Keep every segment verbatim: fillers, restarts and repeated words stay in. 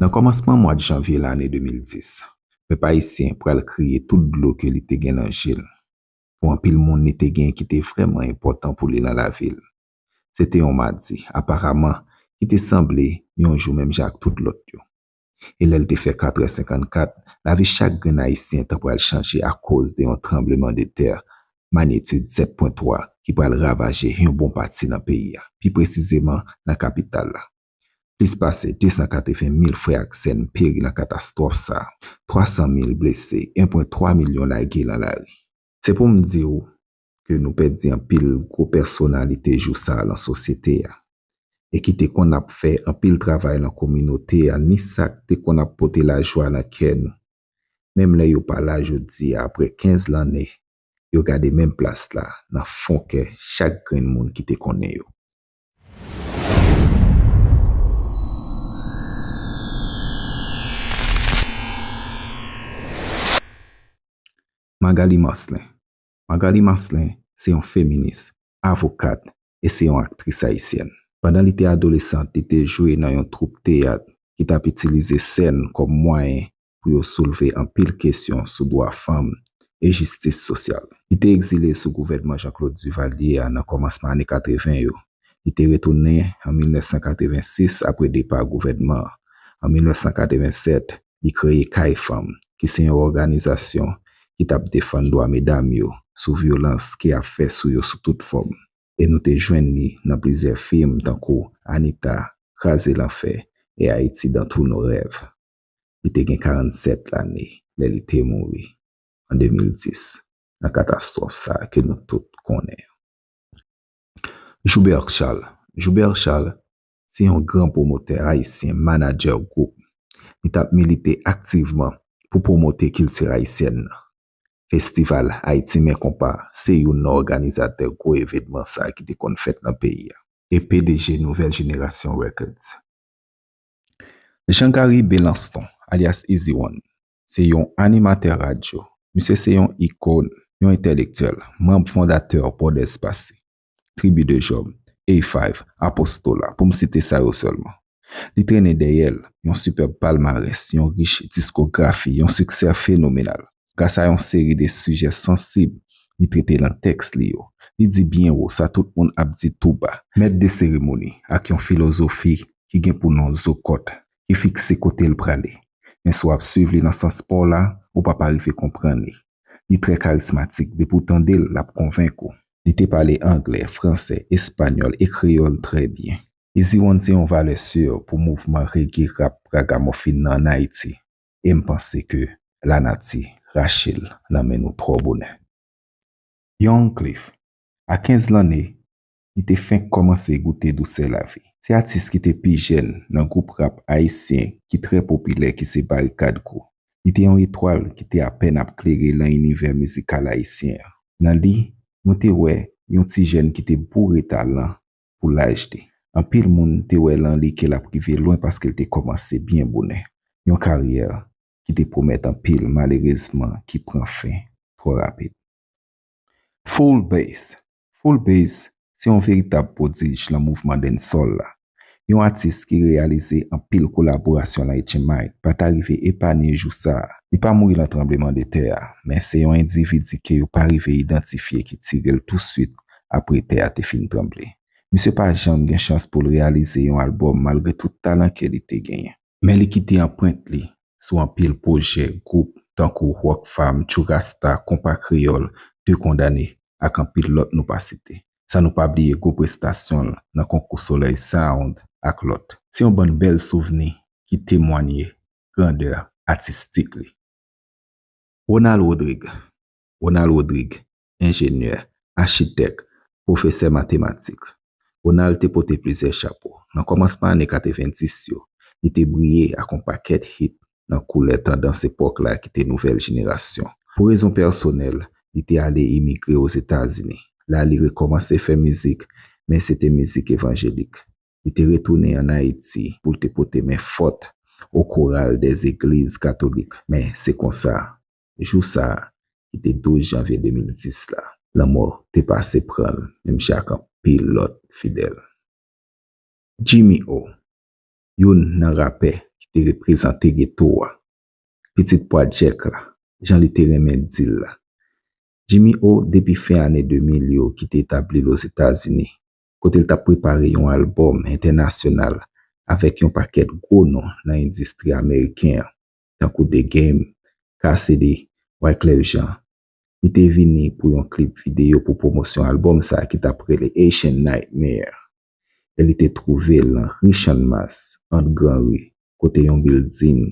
Nan kòmansman mwa janvye lane de mil dis, pèp ayisyen pral kriye tout dlo ke li te gen nan je l pou anpil moun li te gen ki te vrèman enpòtan pou li nan lavi l. Se te yon madi, aparaman, ki te sanble yon jou menm jan ak tout lòt yo. E lè l te fè katrè senkannkat, lavi chak grenn Ayisyen t ap pral chanje akoz de yon tranblemanntè manyetid sèt pwen twa ki pral ravaje yon bon pati nan peyi a, pi presizeman nan kapital la. Plis pase de san katreven mil frè ak sè n peri nan katastwòf sa a, twa san mil blese, en pwen twa milyon lage nan lari. Se pou m di w ke nou pèdi anpil gwo pèsonalite jou sa a nan sosyete a, e ki te konn ap fè anpil travay nan kominote a, ni sa k te konn ap pote lajwa nan kè nou. Menm lè yo pa la jodi a, apre kenz lane, yo gade menm plas la nan fon kè chak grenn moun ki te konnen yo. Magalie Marcelin. Magalie Marcelin se yon feminis, avokat, e se yon aktris ayisyèn. Pandan li te adolesant, li te jwe nan yon twoup teyat ki t ap itilize sèn kòm mwayen pou yo soulve anpil kesyon sou dwa fanm e jistis sosyal. Li te egzile sou gouvènman Jean-Claude Duvalier a nan kòmansman ane katreven yo. Li te retounen an mil nèf san katreven sis apre depa gouvènman an. An mil nèf san katreven sèt, li kreye Kay Fanm, ki se yon òganizasyon ki t ap defann dwa medam yo sou vyolans ke y ap fè sou yo sou tout fòm. E nou te jwenn li nan plizyè fim tankou Anita, Kraze Lanfè e Haïti dans tous nos rêves. Li te gen karannsèt lane lè li te mouri an de mil dis nan katastwòf sa a ke nou tout konnen an. Joubert Charles. Joubert Charles se yon gran pwomotè ayisyen, manadjè gwoup. Li t ap milite aktivman pou pwomote kilti ayisyèn nan. Festival Ayiti Men Konpa se youn nan òganizatè gwo evènman sa a ki te konn fèt nan peyi a. E P D G Nouvelle Génération Records. Jean Gary Belanston, alyas Easy One, se yon animatè radyo. Misye se yon ikòn, yon entèlektyèl, manm fondatè Podespasi, Tribi de Jòb, A five, Apostola, pou m site sa yo sèlman. Li trennen dèyè l yon sipèb palmarès, yon rich diskografi, yon siksè fenomenal. Gras a yon seri de sijè sansib li trete nan tèks li yo, li di byen wo sa tout moun ap di tou ba. Mèt de seremoni ak yon filozofi ki gen pou non Zo Kòt, ki fikse kote l prale. Men si w ap swiv li nan sans pa w la, ou p ap arive konprann li. Li trè karizmatik, depi w tande l, l ap konvenk ou. Li te pale anglè, fransè, espanyòl e kreyòl trè byen. Easy One se yon valè si pou mouvman reggae rap ragamuffin nan ann Ayiti, e m panse ke lanati rache l nan men nou twò bonè. Young Cliff. A kenz lane, li te fenk kòmanse goute dousè lavi. Se atis ki te pi jèn nan gwoup rap ayisyen ki trè popilè ki se Barikad Crew. Li te yon etwal ki te apèn ap klere lan inivè mizikal ayisyen an. Nan li, nou te wè yon ti jèn ki te boure talan pou laj li. Anpil moun te wè lan li ke l ap rive lwen paske l te kòmanse byen bonè. Yon karyè ki te pwomèt anpil, malerezman, ki pran fen twò rapid. Full Bass. Full Bass se yon veritab pwodij lan mouvman dancehall la. Yon atis ki reyalize anpil kolaborasyon lan H M I pa ta rive epanye jou sa a. Li pa mouri lan tranblemanntè a, men se yon endividi ke yo pa rive idantifye ki tire l touswit apre tè a te fin tranble. Misye pa janm gen chans pou l reyalize yon albòm malgre tout talan ke li te genyen. Men li kite anprent li sou anpil pwojè gwoup tankou Rockfam, Tjou Rasta, Konpa Kreyòl, De Kondane ak anpil lòt nou pa site. San nou pa bliye gwo prestasyon l nan konkou Solèy Sound ak lòt. Se yon bann bèl souvni ki temwanye grandè atistik li. Ronald Rodrigue. Ronald Rodrigue, enjenyè, achitèk, pwofesè matematik. Ronald te pote plizyè chapo. Nan kòmansman ane katrevendis yo, li te briye ak yon pakèt hit nan koulè tandans epòk la ki te nouvèl jenerasyon. Pou rezon pèsonèl, li te ale imigre Ozetazini. La li rekòmanse fè mizik, men se te mizik evanjelik. Li te retounen ann Ayiti pou l te pote men fòt o koral dè zegliz katolik. Men se konsa, jou sa a, ki te douz janvye de mil dis la, lanmò te pase pran l, menm jan ak anpil lòt fidèl. Jimmy O. youn nan rapè ki te reprezante geto a. Pitit pwa Djèk la, jan li te renmen di l la. Jimmy O, depi fen ane de mil yo, ki te etabli l Ozetazini, kote l t ap prepare yon albòm entènasyonal avèk yon pakèt gwo non nan endistri ameriken an, tankou The Game, Cassidy, Wyclef Jean. Li te vini pou yon klip videyo pou pwomosyon albòm sa a ki t ap rele Haitian Nightmare. E li te twouve l nan Richmond, Mass, ant gran ri, kote yon bilding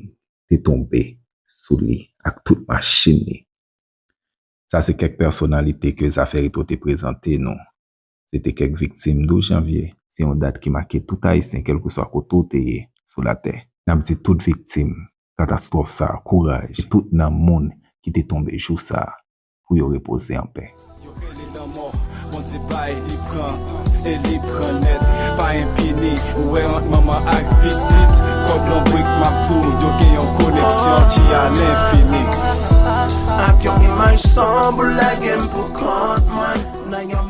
te tonbe sou li ak tout machin li. Sa se kèk pèsonalite ke Zafèritwo te prezante nou. Se te kèk viktim douz janvye. Se yon dat ki make tout Ayisyen, kèlkeswa kote w te ye sou latè. N ap di tout viktim katastwòf sa a kouraj, tout nanm moun ki te tonbe jou sa a, pou yo repoze anpè. Yo rele lanmò, Bondye bay, li pran, e li pran nèt. Pa enpini, ou wè ant manman ak pitit, kòd lonbrik m ap di w, yo gen yon koneksyon ki a lenfini. Ak yon imaj sonb ou lage m pou kont mwen nan yon